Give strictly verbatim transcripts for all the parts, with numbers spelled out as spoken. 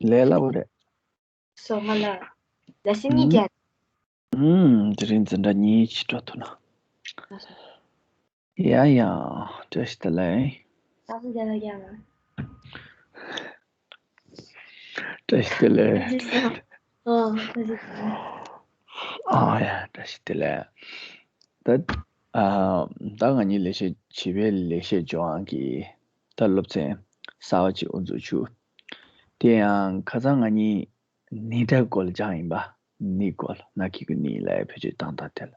ལས་སླ་པོ་རེད། སོ་ང་ལ་ལ་སི་གཉིས་ཀྱང་། ཨུམ། དེ་རིང་འཛིན་གྲྭ་གཉིས་ཕྱིན་འགྲོ་ཐུབ་ན། ཡ་ཡ། བཀྲ་ཤིས་བདེ་ལེགས། བཀྲ་ཤིས་བདེ་ལེགས། ཨོ། ཨ་ཡ། བཀྲ་ཤིས་བདེ་ལེགས། ད་ཨ་ད་ང་གཉིས་ལེགས་བཤད་བྱིས་པའི་ལེགས་བཤད་ལྗོན་དབང་གི་ད་སློབ་ཚན་གསར་བ་ཅིག་དབུ་འཛུགས་ཞུ། དེ་ཡང་ཁ་སང་ང་གཉིས་ནི་སྒྲ་སྐོར་ལ་སྦྱངས་ཡིན་པ། ནི་སྐོར་ལ། ན་གི་གུ་ནི་ལ་བེད་སྤྱོད་བཏང་སྟངས་དེ་ལ།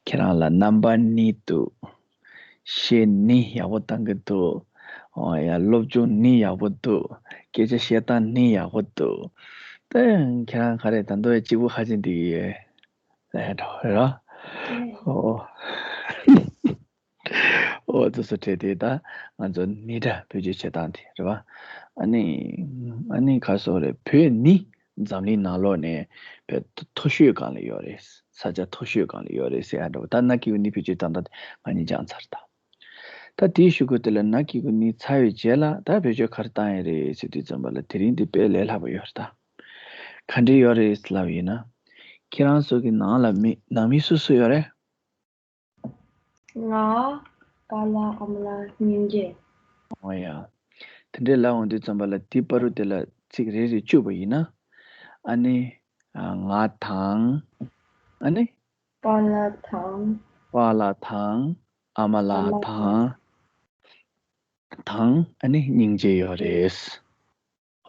ཁྱེད་རང་ལ་རྣམ་པ་གཉིས་འདུག་བཤད་ནི་ཡག་པོ་བཏང་གི་འདུག་ཨོ་ཡ། སློབ་སྦྱོང་ནི་ཡག་པོ་འདུག་སྐད་ཆ་བཤད་སྟངས་ནི་ཡག་པོ་འདུག་ད་ཁྱེད་རང་ག་རེ་ད་དུང་གཅིག་པུ་ཧ་ཅང་འདི་གི་ཡོད་ལས་འགྲོ་ར། ཨོ། ཨོ་དེ་ཚོ་བྲིས་ཏེ་ད་ང་ཚོ་ནི་སྒྲ་བེད་སྤྱོད་བྱེད་སྟངས་དེ་རེད་པ། ཨ་ནི་ཨ་ནི་ག་སོ་རེད། བོད་ནི་འཛམ་གླིང་ནང་ལོགས་ནས་བོད་མཐོ་ཤོས་སྒང་ལ་ཡོད་རེད། ས་ཆ་མཐོ་ཤོས་སྒང་ལ་ཡོད་རེད་ཟེར་ཡ་འདྲ་པོ། ད་ན་གི་གུ་ནི་བེད་སྤྱོད་བཏང་སྟངས་དེ་ང་གཉིས་སྦྱངས་ཚར་ད། ད་དེའི་གཞུག་གུ་དེ་ལ་ན་གི་གུ་ནི་ཚར་བའི་རྗེས་ལ་ད་བེད་སྤྱོད་ག་རེ་བཏང་ཡ་རེད་ཟེར་དུས་ཙམ་པ་ལ་དེ་རིང་འདི་དཔེ་ལས་སླ་པོ་ཡོད་རེད་ད། ག་འདྲ་ཡོད་རེད་ལབ་ཡིན་ན། ཁྱེད་རང་ཚོ་གི་ནང་ལ་མི་ནང་མི་སུ་སུ་ཡོད་རེད། ང་། པཱ་ལགས། ཨ་མ་ལགས། སྙིང་རྗེ། ཨོ་ཡ། དེ་འདྲའི་ལབ་འོང་དུས་ཙམ་པ་ལ་དེའི་བར་དུ་དེ་ལ་ཚིག་རེ་རེ་བཅུག་པ་ཡིན་ན། ཨ་ནི། ཨ། ང་དང་། ཨ་ནི། པཱ་ལགས་དང་། པཱ་ལགས་དང་། ཨ་མ་ལགས་དང་། དང་། ཨ་ནི་སྙིང་རྗེ་ཡོད་རེད།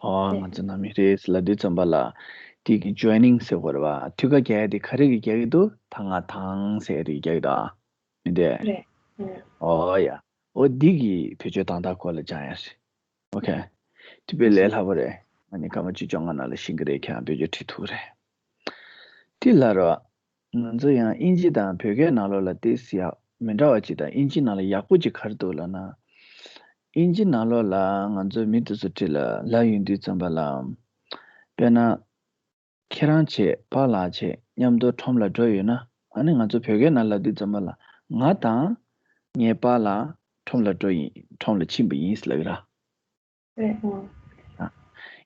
ཨོ། ང་ཚོ་ནང་མི་རེད་ལབ་དུས་ཙམ་པ་ལ། དེ་གི་ཇོ་ཡི་ནིང་ཟེར་དགོས་རེད་པ། ཐུག་ག་རྒྱག་ཡ་དེ་ག་རེ་གི་རྒྱག་གི་འདུག་ད་ང་དང་ཟེར་ཡ་དེ་གི་རྒྱག་གི་འདུག་ཨ། མི་འདུག་གས། རེད། ཨོ་ཡ། ཨོ་འདི་གི་བེད་སྤྱོད་བཏང་སྟངས་སྐོར་ལ་སྦྱང་ཡ་རེད། ཨོ་ཁེ། དེ་དཔེ་ལས་སླ་པོ་རེད། ང་ནི་སྐར་མ་བཅུ་བཅོ་ལྔ་ནང་ལ་ཤེས་ཀྱི་རེད། ཁྱེད་རང་བེད་སྤྱོད་བྱེད་ཐུབ་རེད། དེ་ལ་རོ། ང་ཚོ་ཡང་དབྱིན་ཇི་དང་བོད་སྐད་ནང་ལོགས་ལ་ཏོག་ཙམ་ཡག་མི་འདྲ་བ་ཅིག་དང་། དབྱིན་ཇི་ནང་ལ་ཡག་པོ་ཅིག་ག་རེ་འདུག་ལབ་ན། དབྱིན་ཇི་ནང་ལོགས་ལ་ང་ཚོ་མི་དེ་ཚོ་འཁྲིས་ལ་ལབ་ཡོང་དུས་ཙམ་པ་ལ། དཔེར་ན། ཁྱེད་རང་བྱས་པཱ་ལགས་བྱས་མཉམ་དུ་ཁྲོམ་ལ་འགྲོ་ཡོད་ན། ཨ་ནི་ང་ཚོ་བོད་སྐད་ནང་ལབ་དུས་ཙམ་པ་ལ། ང་དང་ངའི་པཱ་ལགས་ཁྲོམ་ལ་འགྲོ་ཡིན། ཁྲོམ་ལ་ཕྱིན་པ་ཡིན་ལབ་ཀྱི་ར། རེད། ཨོ། ཨ།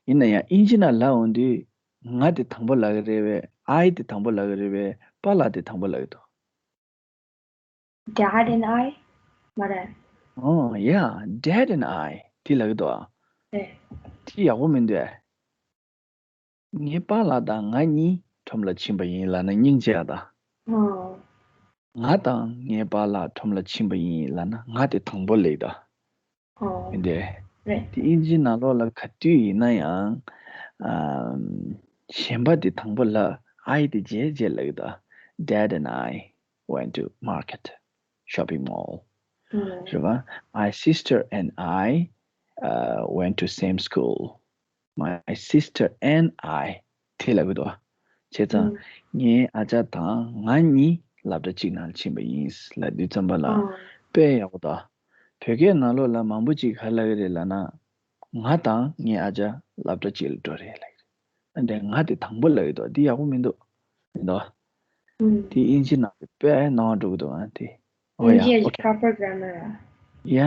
ཡིན་ན་ཡང་དབྱིན་ཇི་ནང་ལབ་འོང་དུས། ང་དེ་དང་པོ་ལབ་ཀྱི་རེད་པས། I དེ་དང་པོ་ལབ་ཀྱི་རེད་པས། པཱ་ལགས་དེ་དང་པོ་ལབ་ཀྱི་འདུག Dad and I མ་རེད། ཨོ་ཡ། Dad and I དེ་ལབ་ཀྱི་འདུག་ཨ། རེད། དེ་ཡག་པོ་མི་འདུག་ཨ། ངའི་པཱ་ལགས་དང་ང་གཉིས་ཁྲོམ་ལ་ཕྱིན་པ་ཡིན་ལབ་ན་སྙིང་རྗེ་ཨ་ད། ཨོ། ང་དང་ངའི་པཱ་ལགས་ཁྲོམ་ལ་ཕྱིན་པ་ཡིན་ལབ་ན་ང་དེ་དང་པོ་ལབ་ཀྱི་འདུག་ཨ། ཨོ། མི་འདུག་གས། རེད། དེ་དབྱིན་ཇི་ནང་ལོགས་ལ་ག་དུས་ཡིན་ན་ཡང་། ཨམ། གཞན་པ་དེ་དང་པོ་ལབ། I དེ་རྗེས་རྗེས་ལབ་ཀྱི་འདུག Dad and I went to market, shopping mall. ཨོ། རེད་པ། My sister and I, uh, went to same school. My sister and I དེ་ལབ་ཀྱི་འདུག་ཨ། བྱས་ཙང་། ཨང་། ངའི་ཨ་ཅག་དང་ང་གཉིས་སློབ་གྲྭ་གཅིག་ནང་ལ་ཕྱིན་པ་ཡིན་ལབ་དུས་ཙམ་པ་ལ། ཨང་། དཔེ་ཡག་པོ་འདུག་ཨ། བོད་སྐད་ནང་ལོགས་ལ་མང་པོ་ཅིག་ག་རེ་ལབ་ཀྱི་རེད་ལབ་ན། ང་དང་ངའི་ཨ་ཅག་སློབ་གྲྭ་གཅིག་ལ་འགྲོ་རེད་ལབ་ཀྱི་རེད། ཨ་འདྲ་ང་དེ་དང་པོ་ལབ་ཀྱི་འདུག་འདི་ཡག་པོ་མི་འདུག་མི་འདུག་ཨ། ཨང་། དེ་དབྱིན་ཇི་ནང་དུ་དཔེ་སྣང་བ་འགྲོ་གི་འདུག་ཨ་དེ། ཨོ་ཡ། དབྱིན་ཇིའི་ཨོ་ཁེ། Proper grammar ཨ། ཡ།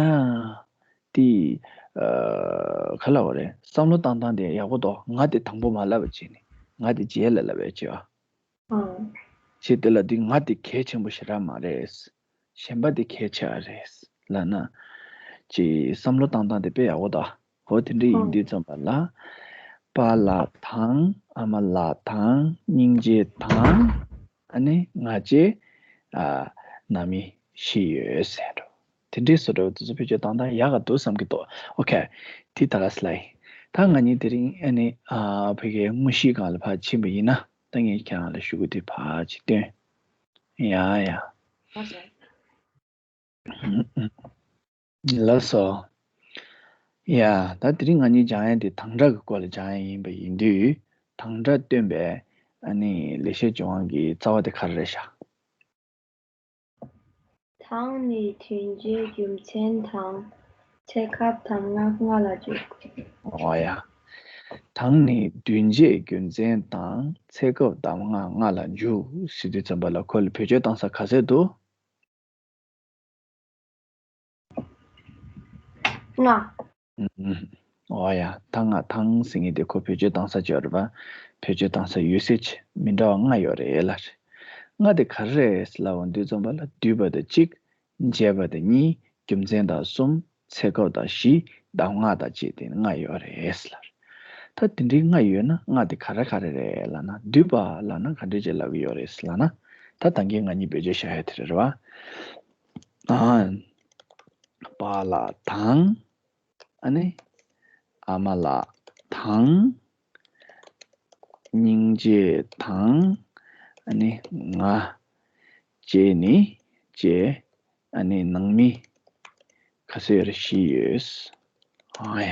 དེ། ཨ། ག་ལབ་དགོས་རེད། བསམ་བློ་བཏང་སྟངས་དེ་ཡག་པོ་འདུག་ང་དེ་དང་པོ་མ་ལབ་པ་བྱས་ནས་ང་དེ་རྗེས་ལ་ལབ་པ་བྱས་པ། ཨང་། བྱས་དེ་ལ་དེ་ང་དེ་གལ་ཆེན་པོ་ཞེ་དྲག་མ་རེད། གཞན་པ་དེ་གལ་ཆེ་བ་རེད་ལབ་ན། ཅིག་བསམ་བློ་བཏང་སྟངས་དེ་དཔེ་ཡག་པོ་འདུག་འོ་དེ་འདྲ་ཡིན་ཨང་། དུས་ཙམ་པ་ལ། པཱ་ལགས་དང་ཨ་མ་ལགས་དང་སྙིང་རྗེ་དང་། ཨ་ནི་ང་བཅས། ཨ། ནང་མི་བཞི་ཡོད་ཟེར་འགྲོ། དེ་འདྲའི་བཟོ་འདྲ་བོ་དེ་ཚོ་བེད་སྤྱོད་བཏང་སྟངས་ཡག་ག་འདུག་བསམ་གྱི་འདུག་ཨོ་ཁེ། དེ་ད་ག་སླའི། ད་ང་གཉིས་དེ་རིང་ཨ་ནི། ཨ། ཕ་གིའི་དངོས་གཞིའི་སྒང་ལ་ཕར་ཕྱིན་པ་ཡིན་ན། ད་ངས་ཁྱེད་རང་ལ་ཞུ་གི་དེ་ཕར་ཅིག་སྟོན། ཡ་ཡ། ལགས་སོ། ལགས་སོ། ཡ། ད་དེ་རིང་ང་གཉིས་སྦྱང་ཡ་དེ་དང་སྒྲ་གི་སྐོར་ལ་སྦྱང་ཡ་ཡིན་པ་ཡིན་དུས། དང་སྒྲ་སྟོན་པའི་ཨ་ནི་ལེགས་བཤད་ལྗོན་དབང་གི་རྩ་བ་དེ་ག་རེ་རེད་ཤག་དང་ནི་དོན་བྱེད་རྒྱུ་མཚན་དང་། ཚེ་སྐབས་གདམས་ངག་ལྔ་ལ་འཇུག་ཨོ་ཡ། དང་ནི་དོན་བྱེད་རྒྱུ་མཚན་དང་ཚེ་སྐབས་གདམས་ངག་ལྔ་ལ་འཇུག་ཟེར་དུས་ཙམ་པ་ལ་ཁོ་ལ་བེད་སྤྱོད་བཏང་ས་ག་ཚད་འདུག་ལྔ། ཨུམ། ཨོ་ཡ། ད་ལྔ་དང་ཟེར་མཁན་དེ་ཁོ་བེད་སྤྱོད་གཏོང་ས་ཅིག་ཡོད་རེད་པ། བེད་སྤྱོད་གཏོང་ས་ཡོད་ཚད་ཅིག་མི་འདྲ་བ་ལྔ་ཡོད་རེད་ལབ་རེད། ལྔ་དེ་ག་རེ་རེད་ལབ་འོང་དུས་ཙམ་པ་ལ་བསྡུས་པ་དང་གཅིག་འབྱེད་པ་དང་གཉིས། རྒྱུ་མཚན་དང་གསུམ། ཚེ་སྐབས་དང་བཞི། གདམས་ངག་དང་བཅས་ཏེ་ལྔ་ཡོད་རེད་ལབ། ད་དེ་འདྲའི་ལྔ་ཡོད་ན་ལྔ་དེ་ག་རེ་ག་རེ་རེད་ལབ་ན། བསྡུས་པ་ལབ་ན་ག་འདྲ་ཅིག་ལབ་ཀྱི་ཡོད་རེད་ལབ་ན། ད་ད་གིན་ང་གཉིས་བེད་སྤྱོད་བྱ་ཡ་དེ་རེད་པ། ཨ། པཱ་ལགས་དང་། ཨ་ནི། ཨ་མ་ལགས་དང་། སྙིང་རྗེ་དང་། ཨ་ནི་ང་བཅས་ནི་བཅས། ཨ་ནི་ནང་མི་ག་ཚོད་ཡོད་རེད། བཞི་ཡོད། ཨ་ཡ།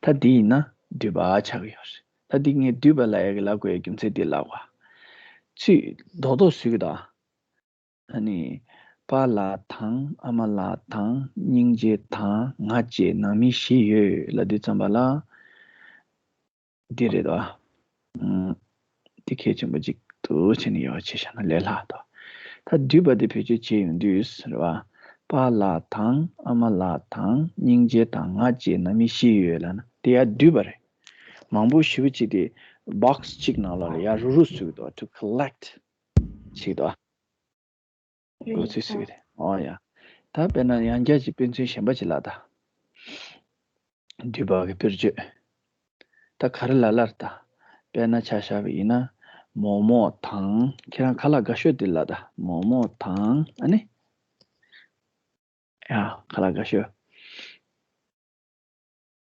ད་འདི་ཡིན་ན་བསྡུས་པ་ཆགས་ཀྱི་ཡོད་རེད། ད་འདི་ངས་བསྡུས་པ་ལབ་ཡག་གི་ལབ་དགོས་ཡག་རྒྱུ་མཚན་འདི་ལབ་དགོས། ཚིག་རྡོག་རྡོག་བཟོས་ཀྱི་འདུག་ཨ་ནི། པཱ་ལགས་དང་། ཨ་མ་ལགས་དང་། སྙིང་རྗེ་དང་། ང་བཅས་ནང་མི་བཞི་ཡོད་ལབ་དུས་ཙམ་པ་ལ། འདི་རེད་དོ། ཨུམ། འདི་གལ་ཆེན་པོ་གཅིག་ཏུ་བྱས་ནས་ཡོད་ཅེས་བྱས་ན་ལས་སླ་དོ། ད་བསྡུས་པ་འདི་བེད་སྤྱོད་བྱས་ཡོང་དུས་རེད་པ། པཱ་ལགས་དང་། ཨ་མ་ལགས་དང་། སྙིང་རྗེ་དང་། ང་བཅས་ནང་མི་བཞི་ཡོད་ལབ་ན་དེ་ཡང་བསྡུས་པ་རེད། མང་པོ་ཞེ་པོ་ཅིག་དེ་བོག་སི་གཅིག་ནང་ལོགས་ལ་ཡར་རུག་རུག་བཟོས་འདུག to collect བྱས་འདུག་འགོ་ཚུགས་སྲིད་ཀྱི་རེད། ཨོ་ཡ། ད་དཔེར་ན་ཡང་བསྐྱར་གྱི་དཔེ་མཚོན་གཞན་པ་ཅིག་ལབ་ད། བསྡུས་པ་གི་དཔེར་བརྗོད། ད་ག་རེ་ལབ་ལབ་ད། དཔེར་ན་ཆ་བཞག་པ་ཡིན་ན། མོག་མོག་དང་། ཁྱེད་རང་ཁ་ལག་དགའ་ཤོས་དེ་ལབ་ད། མོག་མོག་དང་། ཨ་ནི། ཡ། ཁ་ལག་དགའ་ཤོས།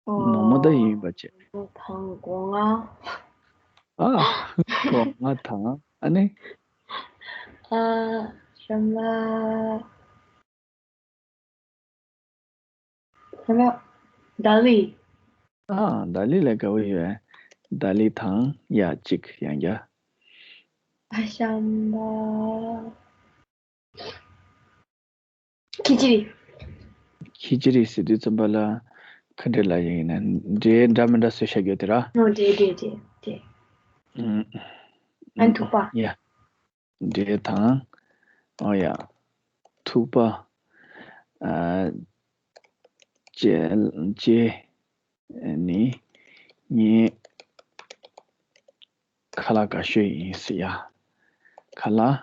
མོག་མོག་ད་ཡིན་པ་བྱས། དང་སྒོ་ང་། ཨ། སྒོ་ང་དང་། ཨ་ནི། ཨ། ཤ་མ། ཤ་མ། ད་ལི། ཨ། ད་ལི་ལ་དགའ་བོ་ཡོད། ད་ལི་དང་ཡ་གཅིག་ཡང་བསྐྱར། ཨ། ཤ་མ། ཁི་ཅི་རི། ཁི་ཅི་རི་ཟེར་དུས་ཙམ་པ་ལ་ག་འདྲ་ལབ་ཡིན་ན། འབྲས་འདྲ་མི་འདྲ་བཟོས་བཞག་ཡོད་དེ་ར། ཨོ། འབྲས་འབྲས་འབྲས་འབྲས། ཨུམ། ཨན་ཐུག་པ། ཡ། འབྲས་དང་། ཨོ་ཡ། ཐུག་པ། ཨ། ཅེ་ཅེ་ནི་ངའི་ཁ་ལག་དགའ་ཤོས་ཡིན་ཟེར་ཡ། ཁ་ལག་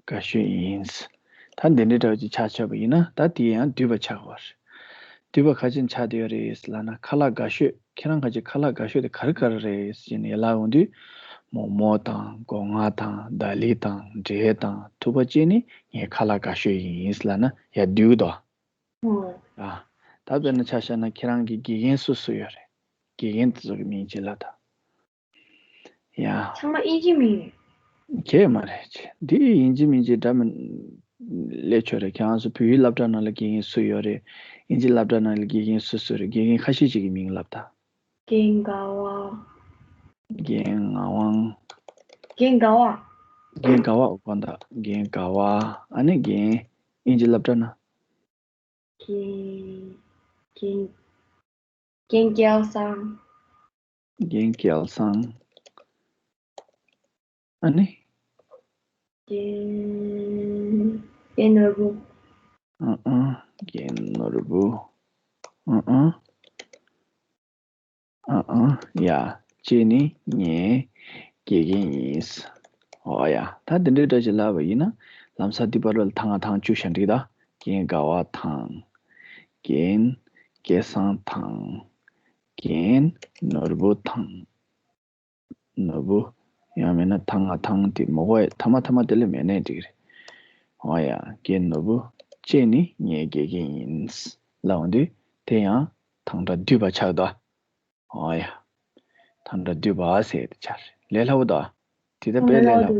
དགའ་ཤོས་ཡིན། ད་འདི་འདྲའི་འདྲ་བ་ཅིག་ཆགས་ཆོག་པ་ཡིན་ན། ད་དེ་ཡང་བསྡུས་པ་ཆགས་པ་རེད། བསྡུས་པ་ག་ཅིག་ཆགས་བསྡད་ཡོད་རེད་ལབ་ན། ཁ་ལག་དགའ་ཤོས། ཁྱེད་རང་ག་ཅིག་ཁ་ལག་དགའ་ཤོས་དེ་ག་རེ་ག་རེ་རེད་ཟེར་ནས་ལབ་ཡོང་དུས། མོག་མོག་དང་། སྒོ་ང་དང་། ད་ལི་དང་། འབྲས་དང་། ཐུག་པ་བཅས་ནི་ངའི་ཁ་ལག་དགའ་ཤོས་ཡིན་ལབ་ན་ཡང་བསྡུས་འདུག་ཨ། ད་དཔེར་ན་ཆ་བཞག་ན་ཁྱེད་རང་གི་དགེ་རྒན་སུ་སུ་ཡོད་རེད། དགེ་རྒན་དེ་ཚོ་གི་མིང་ཅིག་ལབ་དང་། ཡ། ཚང་མ་དབྱིན་ཇི་མིང་རེད། གང་ཡང་མ་རེད། འདི་དབྱིན་ཇི་མིང་ཅིག་འདྲ་མི་སླེབས་ཆོག་རེད། ཁྱེད་རང་ཚོ་བོད་ཡིག་སློབ་གྲྭ་ནང་ལ་དགེ་རྒན་སུ་ཡོད་རེད། དབྱིན་ཇི་སློབ་གྲྭ་ནང་ལ་དགེ་རྒན་སུ་སུ་རེད། དགེ་རྒན་ཁ་ཤས་ཅིག་གི་མིང་ལབ་དང་། རྒན་དགའ་བ། རྒན་ངག་དབང་། རྒན་དགའ་བ། རྒན་དགའ་བ། འོ་དགོངས་དག་རྒན་དགའ་བ། ཨ་ནི་རྒན། དབྱིན་ཇི་སློབ་གྲྭ་ན། རྒན། རྒན། རྒན་སྐལ་བཟང་། རྒན་སྐལ་བཟང་། ཨ་ནི། རྒན། རྒན་ནོར་བུ། ཨ་ཨ། རྒན་ནོར་བུ། ཨ་ཨ། ཨ་ཨ། ཡ། ཁྱེད་ནི་ངའི་དགེ་རྒན་ཡིན། འོ་ཡ། ད་འདི་འདྲའི་འདྲ་ཞིག་ལབ་པ་ཡིན་ན། ལམ་སང་འདི་བར་ལ་ཐང་ང་ཐང་བཅུག་བཞག་འགྲིག་ད། རྒན་དགའ་བ་དང་། རྒན་སྐལ་བཟང་དང་། རྒན་ནོར་བུ་དང་། ནོར་བུ། ཡང་མིན་ན་ཐང་ང་ཐང་དེ་མོ་གོ་ཡ་ཐ་མ་ཐ་མ་དེ་ལས་མེད་ནའི་འགྲིག་རེད། འོ་ཡ། རྒན་ནོར་བུ་བཅས་ནི་ངའི་དགེ་རྒན་ཡིན། ལབ་འོང་དུས་དེ་ཡང་དང་སྒྲ་བསྡུས་པ་ཆགས་འདུག་འོ་ཡ། དང་སྒྲ་བསྡུས་པ་ཟེར་དེ་ཆགས་རེད། ལས་སླ་བོ་འདུག་དེ་ད་དཔེ་ལས་སླ་བོ།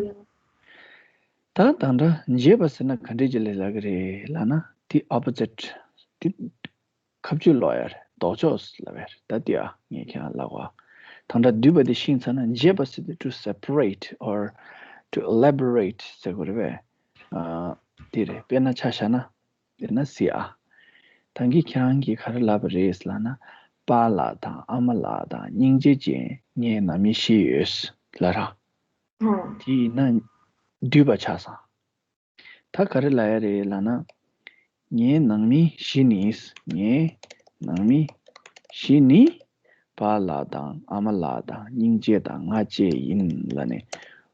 ད་དང་སྒྲ་འབྱེད་པ་ཟེར་ན་ག་འདྲས་ཀྱི་ལས་སླ་གི་རེད་ལབ་ན། དེ་ཨོ་པོ་ཛིཊ། དེ་ཁ་གཅིག་ལོག་ཡ་རེད། ལྡོག་ཕྱོགས་ལབ་ཡ་རེད། ད་དེ་ཨ་ངས་ཁྱེད་རང་ལབ་གོ། དང་སྒྲ་བསྡུས་པ་དེ་ཤེས་ཚར་ན་འབྱེད་པ་ཟེར་དེ་to separate or to elaborate ཟེར་དགོས་རེད་པས། ཨ། དེ་རེད། དཔེར་ན་ཆ་བཞག་ན། དེ་ན་སི་ཨ། ད་གིན་ཁྱེད་རང་གིས་ག་རེ་ལབ་པ་རེད་ལབ་ན། པཱ་ལགས་དང་ཨ་མ་ལགས་དང་སྙིང་རྗེ་ཅན་ངའི་ནང་མི་བཞི་ཡོད་ལབ་ར། ཨང་། དེ་ཡིན་ན་བསྡུས་པ་ཆགས་སོང་། ད་ག་རེ་ལབ་ཡ་རེད་ལབ་ན། ངའི་ནང་མི་བཞི་ནི། ངའི་ ནང་མི་བཞི་ནི་པཱ་ལགས་དང་ཨ་མ་ལགས་དང་སྙིང་རྗེ་དང་ང་བཅས་ཡིན་ལབ་ནས།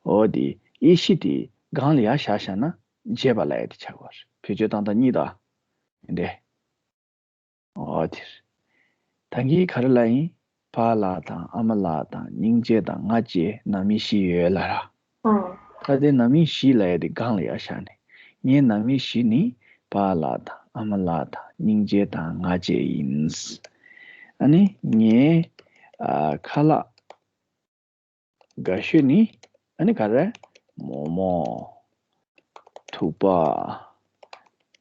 འོ་དེ་ཨི་ཤི་དེ་སྒང་ལ་ཡར་བཞག་བཞག་ན་བརྗེད་པ་ལབ་ཡ་དེ་ཆགས་པ་རེད། བེད་སྤྱོད་བཏང་སྟངས་གཉིས་དང་། འདི་འདྲས། འོ་དེ་རེད། ད་གིན་ག་རེ་ལབ་ཡིན། པཱ་ལགས་དང་ཨ་མ་ལགས་དང་སྙིང་རྗེ་དང་ང་བཅས་ནང་མི་བཞི་ཡོད་ལབ་ར། ཨང་། ད་དེ་ནང་མི་བཞི་ལབ་ཡ་དེ་སྒང་ལ་ཡར་བཞག་ནས། ངའི་ནང་མི་བཞི་ནི་པཱ་ལགས་དང་ཨ་མ་ལགས་དང་སྙིང་རྗེ་དང་ང་བཅས་ཡིན། ཨ་ནི་ངའི་ཨ་ཁ་ལག་དགའ་ཤོས་ནི་ཨ་ནི་ག་རེ། མོག་མོག་ཐུག་པ།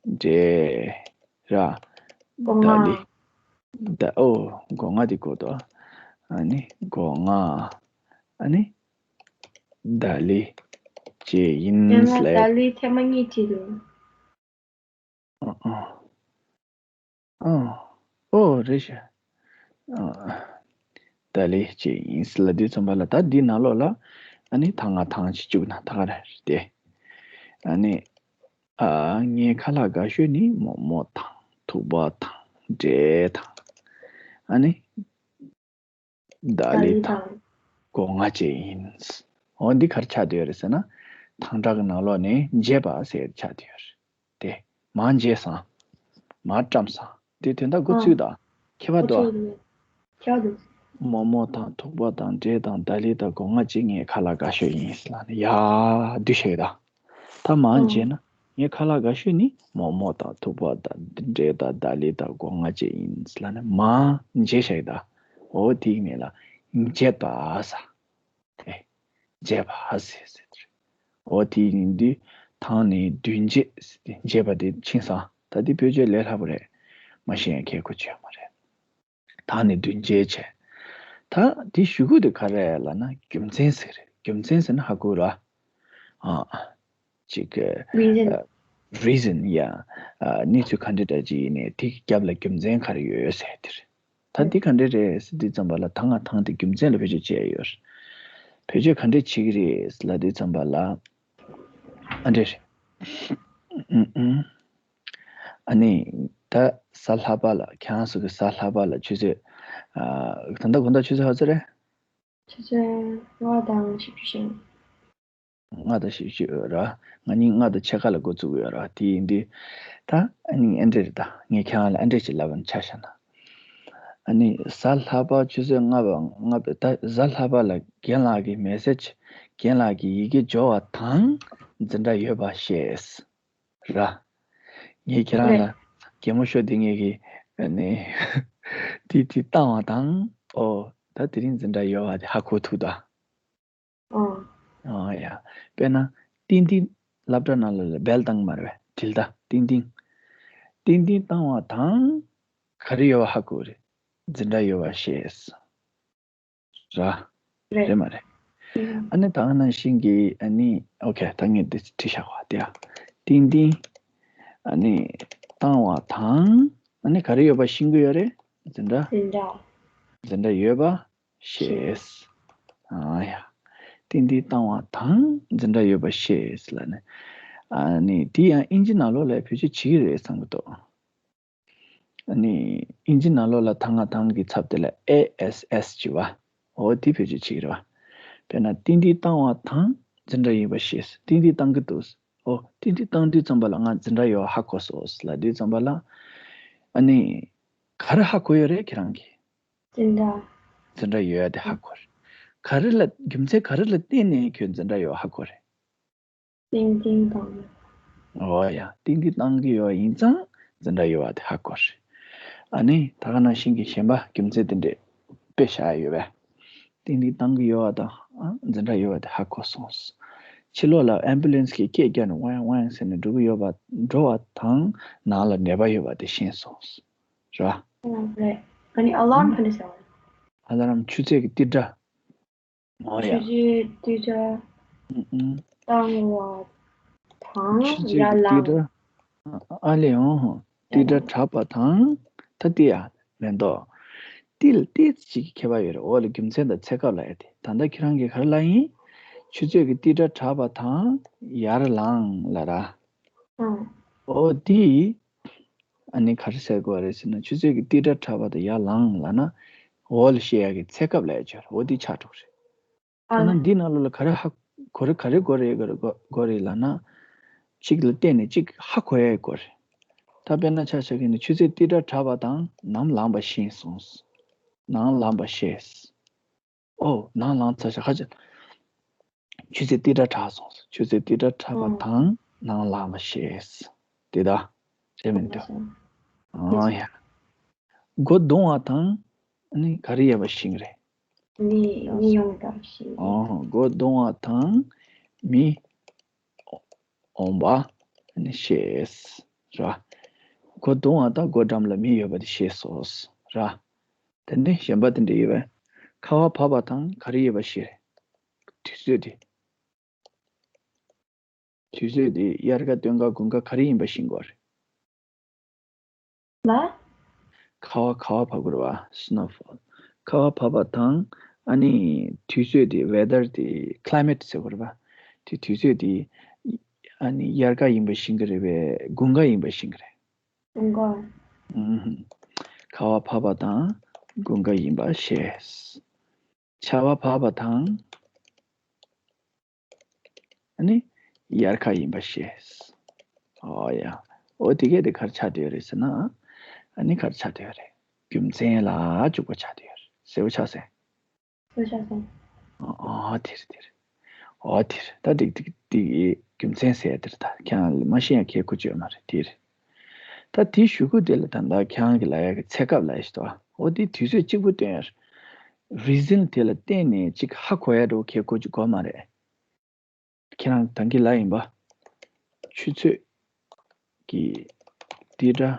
འབྲས། ར། སྒོ་ང་། ད་ལི། ད་ཨོ། སྒོ་ང་དེ་གོ་དོ། ཨ་ནི་སྒོ་ང་། ཨ་ནི་ད་ལི་བཅས་ཡིན་ཡང་ན་ལབ། ད་ལི་ཐེངས་མ་གཉིས་བྲིས་འདུག་ཨ་ཨ། ཨ། ཨོ་རེད་ཤག་ཨ། ད་ལི་བཅས་ཡིན་ལབ་དུས་ཙམ་པ་ལ་ད་འདི་ནང་ལོགས་ལ་ཨ་ནི་ཐང་ང་ཐང་ཅིག་བཅུག་ན་ད་ག་རེ་རེད་དེ། ཨ་ནི་ཨ་ངའི་ཁ་ལག་དགའ་ཤོས་ནི་མོག་མོག་དང་ཐུག་པ་དང་འབྲས་དང་། ཨ་ནི་ད་ལི་དང་སྒོ་ང་བཅས་ཡིན། འོ་འདི་ག་རེ་ཆགས་བསྡད་ཡོད་རེད་ཟེར་ན། ཐང་ཕྲུག་གི་ནང་ལོགས་ནས་བརྗེད་པ་ཟེར་ཆགས་བསྡད་ཡོད་རེད་དེ། མར་བརྗེད་སོང་། མར་བཀྲམ་སོང་། དེ་དོན་དག་འགོ་ཚུགས་དང་། ཁྱད་པར་འདུག་ཨ། ཁྱད་པར་འདུག་མོག་མོག་དང་ཐུག་པ་དང་འབྲས་དང་ད་ལི་དང་སྒོ་ང་བཅས་ངའི་ཁ་ལག་དགའ་ཤོས་ཡིན་ལབ་ནས་ཡར་བསྡུས་བཞག་ཡོད་ད། ད་མར་ཨང་བརྗེད་ན་ངའི་ཁ་ལག་དགའ་ཤོས་ནི་མོག་མོག་དང་ཐུག་པ་དང་འབྲས་དང་ད་ལི་དང་སྒོ་ང་བཅས་ཡིན་ལབ་ནས་མར་བརྗེད་བཞག་ཡོད་ད། འོ་དེའི་མིང་ལ་བརྗེད་པ་ཟེར། དེ་བརྗེད་པ་ཟེར་ཟེར་དེ་རེད། འོ་དེ་ཡིན་དུས་ཐང་ནས་བདུན་བརྗེད་ཟེར་ཏེ་བརྗེད་པ་དེ་ཕྱིན་སོང་། ད་དེ་བེད་སྤྱོད་ལས་སླ་པོ་རེད། མ་ཤེས་ཡ་གལ་དགོས་ཅི་ཡོད་མ་རེད། ཐང་ནས་བདུན་བརྗེད་བྱས། ད་དེ་ཞུ་དགོས་དེ་ག་རེ་ལབ་ན་རྒྱུ་མཚན་ཟེར་རེད། རྒྱུ་མཚན་ཟེར་ན་ཧ་གོ་ར། ཨ། ཅིག་reason། ཨ། reason ཡ། ཨ། གནས་ཚུལ་ག་འདྲ་འདྲ་ཅིག་ཡིན་ནའི་དེ་རྒྱབ་ལ་རྒྱུ་མཚན་ག་རེ་ཡོད་ཟེར་དེ་རེད། ད་འདི་ག་འདྲ་རེད་ཟེར་དུས་ཙམ་པ་ལ་ད་ང་ཐང་དེ་རྒྱུ་མཚན་ལ་བེད་སྤྱོད་བྱས་ཡོད། བེད་སྤྱོད་ག་འདྲ་བྱེད་ཀྱི་རེད་ལབ་དུས་ཙམ་པ་ལ། ཨ་འདྲ་རེད། ཨུམ་ཨུམ། ཨ་ནི་ད་གཟའ་ལྷག་པ་ལ་ཁྱེད་རང་ཚོ་གི་གཟའ་ལྷག་པ་ལ་ཆུ་ཚོད། ཨ། ད་ལྟ་དགོང་དག་ཆུ་ཚོད་ག་ཚོད་རེད། ཆུ་ཚོད་ལྔ་དང་བཞི་བཅུ་ཞེ་ལྔ། ལྔ་དང་བཞི་བཅུ་ར། ང་གཉིས་ལྔ་དང་ཕྱེད་ཀ་ལ་འགོ་བཙུགས་ཡོད་ར། དེ་ཡིན་དུས་ད་ཨ་ནི་ཨེ་འདྲ་རེད། ད་ངས་ཁྱེད་རང་ལ་ཨེ་འདྲ་ཞིག་ལབ་པ་ཆ་བཞག་ན། ཨ་ནི་གཟའ་ལྷག་པ་ཆུ་ཚོད་ལྔ་པ་ལྔ་པ་ད་གཟའ་ལྷག་པ་ལ་རྒན་ལགས་ཀྱི་མེ་སེ་ཇི། རྒན་ལགས་ཀྱི་ཡི་གེ་འབྱོར་བ་དང་འཛིན་གྲྭ་ཡོད་པ་ཤེས། ར། ངས་ཁྱེད་རང་ལ་རེད། གད་མོ་ཤོར་དེ་ངས་ཀྱི་ཨ་ནི། དེ་དེ་བཏང་བ་དང་། ཨོ། ད་དེ་རིང་འཛིན་གྲྭ་ཡོད་པ་དེ་ཧ་གོ་ཐུབ་ད། ཨོ། ཨོ་ཡ། དཔེར་ན། ཏིང་ཏིང་སློབ་གྲྭ་ནང་ལ་ལ་བེལ་བཏང་མ་རེད་པས། དྲིལ་ད་ཏིང་ཏིང་། ཏིང་ཏིང་བཏང་བ་དང་། ག་རེ་ཡོད་པ་ཧ་གོ་རེད། འཛིན་གྲྭ་ཡོད་པ་ཤེས། ར། རེད། རེད་མ་རེད། ཨ་ནི་ད་ག་ནང་བཞིན་གྱི་ཨ་ནི་ཨོ་ཁེ། ད་ངས་འདི་བྲིས་བཞག་པ་དེ་ཡ། ཏིང་ཏིང་། ཨ་ནི་བཏང་བ་དང་། ཨ་ནི་ག་རེ་ཡོད་པ་ཤེས་ཀྱི་ཡོད་རེད། འཛིན་གྲྭ། འཛིན་གྲྭ། འཛིན་གྲྭ་ཡོད་པ་ཤེས། ཤེས། ཨ་ཡ། ཏིང་ཏིང་བཏང་བ་དང་འཛིན་གྲྭ་ཡོད་པ་ཤེས་ལབ་ནས། ཨ་ནི་དེ་ཡང་ཨིན་ཇི་ནང་ལོགས་ལ་བེད་སྤྱོད་བྱེད་ཀྱི་རེད་བསམ་གྱི་འདུག་ཨ་ནི་ཨིན་ཇི་ནང་ལོགས་ལ་ད་ང་དང་གི་ཚབ་དེ་ལ་ཨེ་ཨེས་ཨེས་ཅེས་པ། འོ་དེ་བེད་སྤྱོད་བྱེད་ཀྱི་རེད་པ། དཔེར་ན་ཏིང་ཏིང་བཏང་བ་དང་འཛིན་གྲྭ་ཡིན་པ་ཤེས། ཏིང་ཏིང་བཏང་གི་འདུག་འོ་ཏིང་ཏིང་བཏང་དུས་ཙམ་པ་ལ་ང་འཛིན་གྲྭ་ཡོད་པ་ཧ་གོ་སོང་ལབ་དུས་ཙམ་པ་ལ། ཨ་ནི་ག་རེ་ཧ་གོ་ཡོད་རེད་ཁྱེད་རང་གིས། འཛིན་གྲྭ། འཛིན་གྲྭ་ཡོད་པ་དེ་ཧ་གོ་རེད། ག་རེ་ལ་རྒྱུ་མཚན་ག་རེ་ལ་བརྟེན་ནས་ཁྱོད་འཛིན་གྲྭ་ཡོད་པ་ཧ་གོ་རེད། ཏིང་ཏིང་དང་། འོ་ཡ། ཏིང་ཏིང་བཏང་གི་ཡོད་པ་ཡིན་ཙང་འཛིན་གྲྭ་ཡོད་པ་དེ་ཧ་གོ་རེད། ཨ་ནི་ད་ག་ནང་བཞིན་གྱི་གཞན་པ་རྒྱུ་མཚན་དེ་འདྲས་དཔེ་བཞག་ཡོད་པས། ཏིང་ཏིང་བཏང་གི་ཡོད་པ་དང་ཨ་འཛིན་གྲྭ་ཡོད་པ་དེ་ཧ་གོ་སོང་། ཕྱི་ལོགས་ལ་ཨེམ་བུ་ལན་སི་གིས་སྐད་རྒྱག་ནས་ཝང་ཝང་ཟེར་ནས་འགྲོ་གི་ཡོད་པ་འགྲོ་བ་དང་ནང་ལ་ནད་པ་ཡོད་པ་དེ་ཤེས་སོང་། ར། ཨོ་རེད། ཨ་ནི་ཨ་ལཱརམ་ག་འདྲ་ཟེར་བ། ཨ་ལཱརམ་ཆུ་ཚོད་ཀྱི་ཏི་སྒྲ། ཨོ་ཡ། ཆུ་ཚོད་ཏི་སྒྲ་ཨུ་ཨུ། བཏང་བ་དང་ཆུ་ཚོད་ཡར་ཀྱི་ཏི་ལངས། སྒྲ། ཨ་ལེ་ཨོ་ཧོ། ཏི་སྒྲ་གྲགས་པ་དང་ད་ཏི་ཡ་མེ་ཏོག་ཏི་ལ་ཏི་ཅིག་གི་ཁྱད་པར་ཡོད་རེད། འོ་ལ་རྒྱུ་མཚན་དང་ཚེ་སྐབས་ལ་ཡ་དེ། ད་ལྟ་ཁྱེད་རང་གིས་ག་རེ་ལབ་ཡིན། ཆུ་ཚོད་ཀྱི་ཏི་སྒྲ་གྲགས་པ་དང་ཡར་ལངས་ལབ་ར། ཨང་། འོ་དེ། ཨ་ནི་ག་རེ་ཟེར་དགོས་རེད་ཟེར་ན། ཆུ་ཚོད་ཀྱི་ཏི་སྒྲ་གྲགས་པ་དང་ཡར་ལངས་ལབ་ན། འོ་ལ་བཤད་ཡག་གི་ཚེ་སྐབས་ལབ་ཡག་ཅིག་ཡོད་རེད། འོ་འདི་ཆགས་འགྲོ་གི་རེད། ཨ་ད་ནི་འདི་ནང་ལོགས་ལ་ག་རེ་ཧ་གོ་རེད། ག་རེ་གོ་རེད། ག་རེ་གོ་རེད་ལབ་ན། གཅིག་ལ་བརྟེན་ནས་གཅིག་ཧ་གོ་ཡག་གོ་རེད། ད་དཔེར་ན་ཆ་བཞག་གི་ན། ཆུ་ཚོད་ཏི་སྒྲ་གྲགས་པ་དང་ནམ་ལངས་པ་ཤེས་སོང་། ནམ་ལངས་པ་ཤེས། ཨོ། ནམ་ལངས་ཚར་ཤག་ཁ་ཅིག་ཆུ་ཚོད་ཏི་སྒྲ་གྲགས་སོང་། ཆུ་ཚོད་ཏི་སྒྲ་གྲགས་པ་དང་ནམ་ལངས་པ་ཤེས། དེ་ད་རེད་མི་འདུག་ཨོ་ཡ། སྒོ་རྡུང་བ་དང་ཨ་ནི་ག་རེ་ཡོད་པ་ཤེས་ཀྱི་རེད། མི་མི་ཡོང་བ་ཤེས། ཨོ། སྒོ་རྡུང་བ་དང་མི་འོང་བ་ཨ་ནི་ཤེས། ར། སྒོ་རྡུང་བ་དང་སྒོ་འགྲམ་ལ་མི་ཡོད་པ་དེ་ཤེས་སོང་། ར། དེ་ནས་གཞན་པ་དེ་འདྲ་ཡོད་པས། ཁ་བ་བབས་པ་དང་ག་རེ་ཡོད་པ་ཤེས་རེད། དུས་ཚོད་དེ། དུས་ཚོད་དེ་དབྱར་ཁ་སྟོན་ཁ་དགུན་ཁ་ག་རེ་ཡིན་པ་ཤེས་དགོས་རེད། ལ། ཁ་བ་ཁ་བ་བབས་དགོས་རེད་པ། Snowfall། ཁ་བ་བབས་པ་དང་ཨ་ནི་དུས་ཚོད་དེ། weather དེ། climate ཟེར་དགོས་རེད་པ། དེ་དུས་ཚོད་དེ་ཨ་ནི་དབྱར་ཁ་ཡིན་པ་ཤེས་ཀྱི་རེད་པས། དགུན་ཁ་ཡིན་པ་ཤེས་ཀྱི་རེད། དགུན་ཁ། ཨུམ། ཁ་བ་བབས་པ་དང་དགུན་ཁ་ཡིན་པ་ཤེས། ཆར་པ་བབས་པ་དང་ཨ་ནི་དབྱར་ཁ་ཡིན་པ་ཤེས། ཨོ་ཡ། ཨོ་དེ་གས་དེ་ག་རེ་ཆགས་བསྡད་ཡོད་རེད་ཟེར་ན། ཨ་ནི་ག་རེ་ཆགས་བསྡད་ཡོད་རེད། རྒྱུ་མཚན་ལ་འཇུག་པ་ཆགས་བསྡད་ཡོད་རེད། གསལ་པོ་ཆགས་སོང་། གསལ་པོ་ཆགས་སོང་། ཨོ་དེ་རེད་དེ་རེད། ཨོ་དེ་རེད། ད་འགྲིག་འགྲིག་འགྲིག་རྒྱུ་མཚན་ཟེར་དེ་རེད། ད་ཁྱེད་རང་ལ་མ་ཤེས་ཡ་གལ་གོ་ཅི་ཡོད་མ་རེད། དེ་རེད། ད་དེའི་གཞུག་གུ་དེ་ལ་ད་ལྟ་ཁྱེད་རང་གི་ལབ་ཡ་གི་ཚེ་སྐབས་ལབ་ཡ་ཞིག་འདུག་ཨོ་དེ་དུས་ཚོད་གཅིག་པུ་སྟོན་ཡ་རེད། reason དེ་ལ་བརྟེན་ནས་གཅིག་ཧ་གོ་ཡ་འདྲ་བོ་གལ་གོ་ཅི་དགོས་མ་རེད། ཁྱེད་རང་ད་གིན་ལབ་ཡིན་པ། ཆུ་ཚོད་ཀྱི་ཏི་སྒྲ་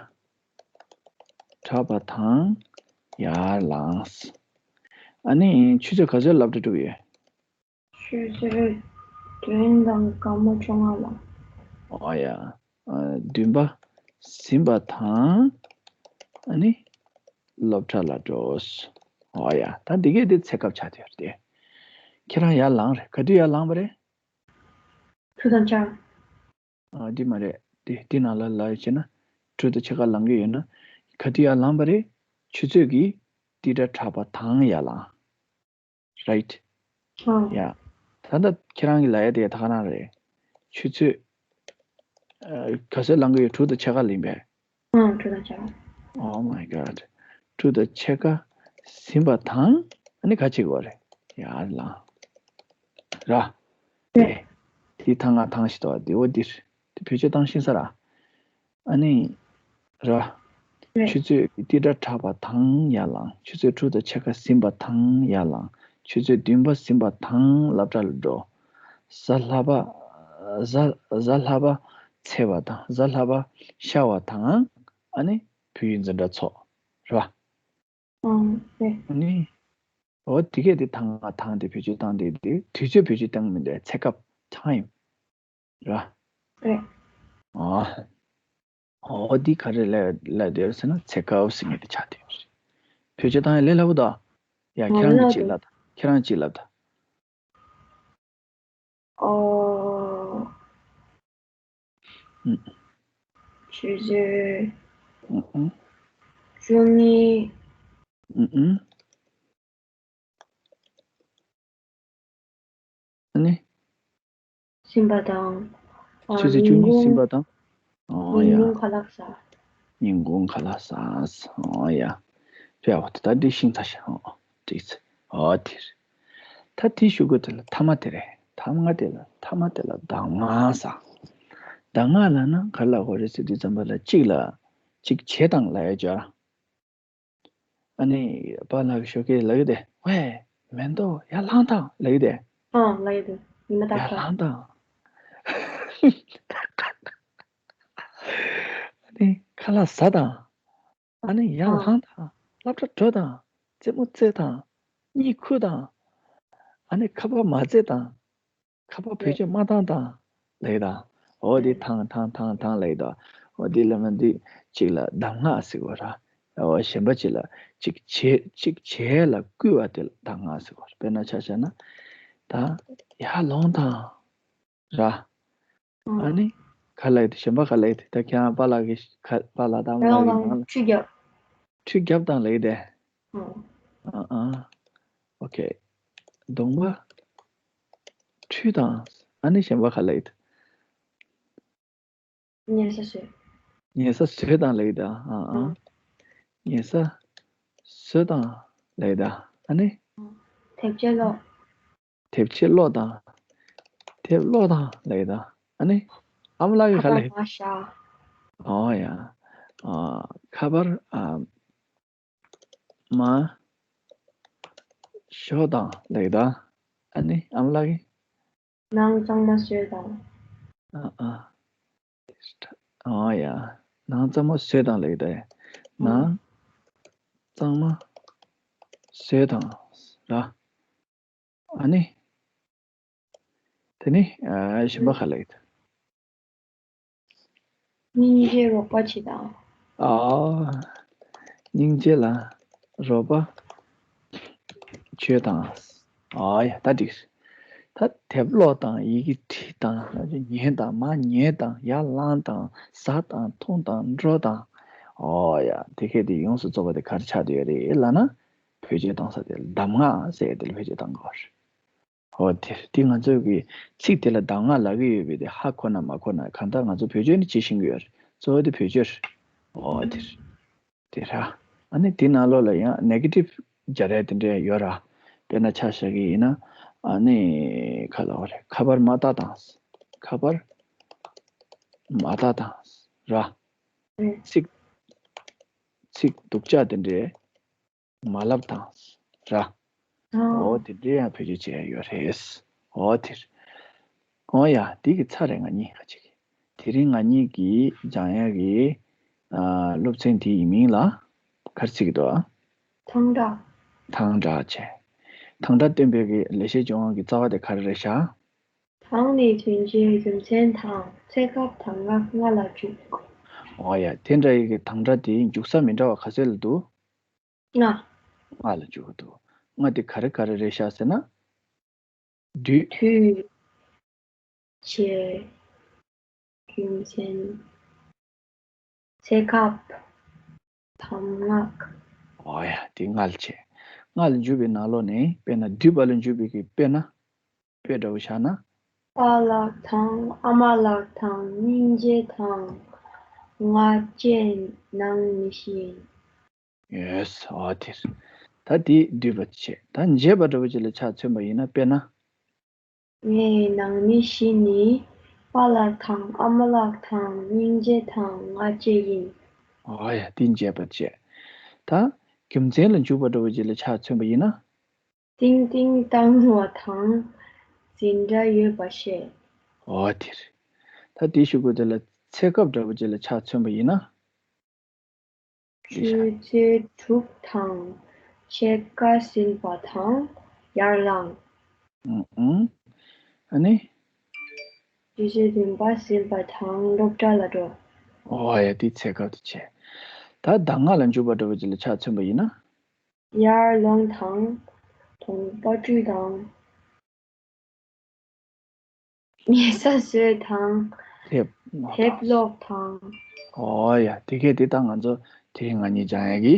གྲགས་པ་དང་ཡར་ལངས། ཨ་ནི་ཆུ་ཚོད་ག་ཚོད་སློབ་གྲྭ་གྲུབ་ཡོད། ཆུ་ཚོད་བདུན་དང་སྐར་མ་བཅོ་ལྔ་ལ། ཨོ་ཡ། ཨ། བདུན་པ་ཟིན་པ་དང་ཨ་ནི་སློབ་གྲྭ་ལ་འགྲོ། ཨོ་ཡ། ད་འདི་གས་དེ་ཚེ་སྐབས་ཆགས་བསྡད་ཡོད་རེད་དེ། ཁྱེད་རང་ཡར་ལངས་རེད། ག་དུས་ཡར་ལངས་པ་རེད། དྲོ་དང་ཆ། ཨ། འདི་མ་རེད། འདི་འདི་ནང་ལ་ལབ་ཡོད་བྱས་ན། དྲོ་དང་ཕྱེད་ཀ་ལངས་ཀྱི་ཡོད་ན། ག་དུས་ཡར་ལངས་པ་རེད། ཆུ་ཚོད་ཀྱི་ཏི་སྒྲ་གྲགས་པ་དང་ཡར་ལངས། right། ཨ། ཡ། ད་ལྟ་ཁྱེད་རང་གིས་ལབ་ཡ་དེ་ད་ག་རང་རེད། ཆུ་ཚོད། ཨ། ག་ཚོད་ལངས་ཀྱི་ཡོད། དྲུག་དང་ཕྱེད་ཀ་ལངས་པས། ཨ། དྲུག་དང་ཕྱེད་ཀ། Oh my god། དྲུག་དང་ཕྱེད་ཀ་ཟིན་པ་དང་ཨ་ནི་ག་བྱེད་དགོས་རེད། ཡར་ལངས། ར། རེད། དེ་ཐང་ང་ཐང་ཞིག་འདུག་པ། དེ་འོ་འདིར། དེ་བེད་སྤྱོད་བཏང་ཤེས་ས་ར། ཨ་ནི། ར། རེད། ཆུ་ཚོད་ཏི་སྒྲ་གྲགས་པ་དང་ཡར་ལངས། ཆུ་ཚོད་དྲུག་དང་ཕྱེད་ཀ་ཟིན་པ་དང་ཡར་ལངས། ཆུ་ཚོད་བདུན་པ་ཟིན་པ་དང་སློབ་གྲྭ་ལ་འགྲོ། གཟའ་ལྷག་པ། གཟའ་གཟའ་ལྷག་པ་ཚེས་པ་དང་གཟའ་ལྷག་པ་ཤར་བ་དང་ཨ་ནི་བོད་ཡིག་འཛིན་གྲྭ་ཚོགས། རེད་པ། ཨང་། རེད། ཨ་ནི། འོ་དེ་གས་དེ་ཐང་ང་ཐང་དེ་བེད་སྤྱོད་བཏང་དེ་དེ་དུས་ཚོད་བེད་སྤྱོད་བཏང་མི་འདུག་ཚེ་སྐབས་time། རེད་པ། རེད། ཨ། འོ་འདི་ག་རེ་ལབ་ལབ་བསྡད་ཡོད་ཟེར་ན། ཚེ་སྐབས་ཟེར་མཁན་དེ་ཆགས་བསྡད་ཡོད་རེད། བེད་སྤྱོད་བཏང་ཡ་ལས་སླ་པོ་དང་། ཡ། ཨ། ཁྱེད་རང་གིས་ལབ་ཅིག་ལབ་དང་། ཁྱེད་རང་གིས་ལབ་དང་། ཨོ། ཨུ། ཆུ་ཚོད། ཨུ་ཨུ། བཅུ་གཉིས། ཨུ་ཨུ། ཨ་ནི། ཟིན་པ་དང་། ཨ། ཆུ་ཚོད་བཅུ་གཉིས་ཟིན་པ་དང་། ཨོ་ཡ། ཉིན་གུང་ཁ་ལག་ཟ། ཉིན་གུང་ཁ་ལག་ཟ། ཨོ་ཡ། ཕེ་ཨོ་ད་འདི་ཤིང་ཚ་ཤ། ཨོ་འགྲིག་ཚེ། ཨོ་དེ་རེད། ད་དེའི་གཞུག་གུ་དེ་ལ་ཐ་མ་དེ་རེད། ཐ་མ་དེ་ལ་ཐ་མ་དེ་ལ་གདམས་ངག་ཟེར། གདམས་ངག་ལབ་ན་ག་རེ་ལབ་དགོས་རེད་ཟེར་དུས་ཙམ་པ་ལ། གཅིག་ལ་གཅིག་བྱེད་སྟངས་ལབ་ཡ་ཅིག་ཨ་ནི་པཱ་ལགས་ཞོགས་ཀས་ལབ་ཀྱི་དེ། ཝེ། མེ་ཏོག་ཡར་ལངས་དང་ལབ་ཀྱི་དེ། ཨ། ལབ་ཀྱི་འདུག་ཉི་མ་ཏག་ཏག་ཡར་ལངས་དང་། ཨ་ནི་ཁ་ལག་ཟ་དང་། ཨ་ནི་ཡར་ཨ། ལངས་དང་། སློབ་གྲྭ་འགྲོ་དང་། རྩེད་མོ་རྩེ་དང་། གཉིད་ཁུག་དང་། ཨ་ནི་ཁ་པར་མ་རྩེ་དང་། ཁ་པར་བེད་སྤྱོད་མ་བཏང་དང་ལབ་ཀྱི་དང་། འོ་དེ་ཐང་ཐང་ཐང་ཐང་ལབ་ཀྱི་དང་། འོ་དེ་ལ་མ་འདི་གཅིག་ལ་གདམས་ངག་ཟེར་དགོས་ར། འོ་གཞན་པ་གཅིག་ལ་གཅིག་བྱེད་གཅིག་བྱེད་ལ་བསྐུལ་བ་དེ་ལ་གདམས་ངག་ཟེར་དགོས་ར། དཔེར་ན་ཆ་བཞག་ན། ད་ཡར་ལོངས་དང་། ར། ཨ་ནི། ག་ལ་ཡོད་དེ། གཞན་པ་ག་ལ་ཡོད་དེ། ད་ཁྱེད་རང་པཱ་ལགས་ཀྱི་ག- པཱ་ལགས་དང་ཨ་མ་ལགས་ཀྱི་ནང་ལ་ཁྲུས་བརྒྱབ། ཁྲུས་བརྒྱབ་དང་ལབ་ཡོད་དེ། ཨ་ཨ། ཨོ་ཁེ། གདོང་པ་ཁྲུས་དང་། ཨ་ནི་གཞན་པ་ག་ལ་ཡོད་དེ། ཉལ་ས་བཟོས། ཉལ་ས་བཟོས་དང་ལབ་ཡོད་དེ། ཨ་ཨ། ཨ། ཉལ་ས་བཟོས་དང་ལབ་ཡོད་དེ། ཨ་ནི། དེབ་ཆ་ཀློག་དེབ་ཆ་ཀློག་དང་། དེབ་ཀློག་དང་ལབ་ཡོད་དེ། ཨ་ནི། ཨ་མ་ལགས་ཀྱི་ཁ་ཁ་ལག་པར་མར་བཞག་ཨོ་ཡ། ཨ། ཁ་པར་ཨ། མར་ཞོག་དང་ལབ་ཡོད་དེ། ཨ་ནི་ཨ་མ་ལགས་ཀྱི། ནང་གཙང་མ་བཟོས་དང་། ཨ་ཨ། ཨོ་ཡ། ནང་གཙང་མ་བཟོས་དང་ལབ་ཡོད་དེ། ཨ། ནང་གཙང་མ་བཟོས་དང་ར། ཨ་ནི། དེ་ནི་ཨ། གཞན་པ་ག་ལ་ཡོད། སྙིང་རྗེ་རོགས་པ་བྱེད་དང་། ཨ། སྙིང་རྗེ་ལ་རོགས་པ་བྱེད་དང་། ཨ་ཡ། ད་འགྲིག་ད་དེབ་ཀློག་དང་། ཡི་གེ་བྲིས་དང་། ཉན་དང་། མར་ཉལ་དང་། ཡར་ལངས་དང་། ཟ་དང་། འཐུང་དང་། འགྲོ་དང་། ཨོ་ཡ། དེ་གས་དེ་ཡོངས་སུ་རྫོགས་པ་དེ་ག་རེ་ཆགས་བསྡད་ཡོད་རེད་ལབ་ན། བེད་སྤྱོད་བཏང་ས་དེ་ལ་གདམས་ངག་ཟེར་ཡ་དེ་ལ་བེད་སྤྱོད་བཏང་དགོས་པ་རེད། ཨོ་དེ་དེ་ང་ཚོ་གི་ཚིག་དེ་ལ་གདམས་ངག་ལབ་ཀྱི་ཡོད་པས། དེ་ཧ་གོ་ན་མ་གོ་ན་གང་ལྟར་ང་ཚོ་བེད་སྤྱོད་ནི་བྱེད་ཤེས་ཀྱི་ཡོད་རེད། གཙོ་བོ་དེ་བེད་སྤྱོད་རེད། ཨོ་དེ་རེད། དེ་ར། ཨ་ནི་དེ་ནང་ལོགས་ལ་ཡང་ནེ་གེ་ཊིབ་སྦྱར་ཡ་དེ་འདྲ་ཡོད་ར། དཔེར་ན་ཆ་བཞག་གི་ཡིན་ན། ཨ་ནི་ག་ལབ་དགོས་རེད། ཁ་པར་མ་བལྟ་དང་། ཁ་པར་མ་བལྟ་དང་ར། ཚིག་ཚིག་སྡུག་ཅག་དེ་འདྲའི་མ་ལབ་དང་ར། ཨོ་དེ་འདྲའི་ཡང་བེད་སྤྱོད་བྱེད་ཡ་ཡོད་རེད། ཨོ་དེ་རེད། ཨོ་ཡ། དེ་གི་ཚར་རེད། ང་གཉིས་ཁ་ཅིག་དེ་རིང་ང་གཉིས་ཀྱིས་སྦྱང་ཡ་གི་ཨ། སློབ་ཚན་དེ་ཡི་མིང་ལ་ག་རེ་ཟེར་གྱི་འདུག་ཨ། ཐང་སྒྲ། ཐང་སྒྲ་བྱས། ཐང་སྒྲ་སྟོན་པའི་གི་ལེགས་བཤད་ལྗོན་དབང་གི་རྩ་བ་དེ་ག་རེ་རེད་ཤག་ཐང་ནི་དོན་བྱེད་རྒྱུ་མཚན་དང་། ཚེ་སྐབས་གདམས་ངག་ལྔ་ལ་འཇུག་ཨོ་ཡ། དེ་འདྲ་ཡི་གི་ཐང་སྒྲ་དེ་འཇུག་ས་མི་འདྲ་བ་ག་ཚོད་ལ་འདུག་ལྔ། ལྔ་ལ་འཇུག་གི་འདུག་ལྔ་དེ་ག་རེ་ག་རེ་རེད་ཤག་ཟེར་ན། དུས། དུས། བྱེད། རྒྱུ་མཚན། ཚེ་སྐབས། གདམས་ངག་ཨོ་ཡ། དེ་ལྔ་ལ་བྱས། ལྔ་ལ་འཇུག་པའི་ནང་ལོགས་ནས་དཔེར་ན་བསྡུས་པ་ལ་འཇུག་པའི་གི་དཔེར་ན། དཔེ་འདྲ་བོ་བཞག་ན། པཱ་ལགས་དང་། ཨ་མ་ལགས་དང་། སྙིང་རྗེ་དང་། ང་བཅས་ནང་མི་བཞི་ཡིན། ཡོས། ཨོ་དེ་རེད། ད་དེ་བསྡུས་པ་བྱས། ད་འབྱེད་པ་འདྲ་བོ་ཅིག་ལ་ཆ་མཚོན་པ་ཡིན་ན། དཔེར་ན། ངའི་ནང་མི་བཞི་ནི་པཱ་ལགས་དང་། ཨ་མ་ལགས་དང་། སྙིང་རྗེ་དང་། ང་བཅས་ཡིན། ཨོ་ཡ། དེ་འབྱེད་པ་བྱས། ད་རྒྱུ་མཚན་ལ་འཇུག་པ་འདྲ་བོ་ཅིག་ལ་ཆ་མཚོན་པ་ཡིན་ན། ཏིང་ཏིང་བཏང་བ་དང་། འཛིན་གྲྭ་ཡོད་པ་ཤེས། ཨོ་དེ་རེད། ད་དེའི་གཞུག་གུ་དེ་ལ་ཚེ་སྐབས་འདྲ་བོ་ཅིག་ལ་ཆ་མཚོན་པ་ཡིན་ན། ཆུ་ཚོད་དྲུག་དང་། ཕྱེད་ཀ་ཟིན་པ་དང་། ཡར་ལངས། ཨུ་ཨུ། ཨ་ནི། ཆུ་ཚོད་བདུན་པ་ཟིན་པ་དང་སློབ་གྲྭ་ལ་འགྲོ། ཨོ་ཡ། དེ་ཚེ་སྐབས་དེ་བྱས། ད་གདམས་ངག་ལ་འཇུག་པ་འདྲ་བོ་ཅིག་ལ་ཆ་མཚོན་པ་ཡིན་ན། ཡར་ལངས་དང་། གདོང་པ་བཀྲུས་དང་། ཉལ་ས་བཟོས་དང་། དེབ་ཀློག་དང་། ཨོ་ཡ། དེ་གས་དེ་ད་ང་ཚོ་དེ་རིང་ང་གཉིས་སྦྱང་ཡ་གི་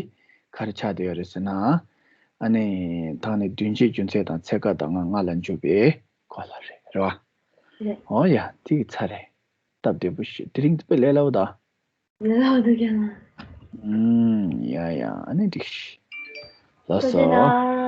ག་རེ་ཆགས་བསྡད་ཡོད་རེད་ཟེར་ན། ཨ་ནི་ཐང་ནི་དོན་བྱེད་རྒྱུ་མཚན་དང་། ཚེ་སྐབས་གདམས་ངག་ལྔ་ལ་འཇུག་པའི་སྐོར་ལ་རེད། རེད་བ། རེད། ཨོ་ཡ། དེ་གི་ཚར་རེད། སྟབས་བདེ་པོ་ཞིག་དེ་རིང་དཔེ་ལས་སླ་བོ་ད། ལས་སླ་བོ་འདུག་ཀྱང་། ཨུམ། ཡ་ཡ། ཨ་ནི་འགྲིག་ཤག་ལགས་སོ། ཐུགས་རྗེ་གནང་།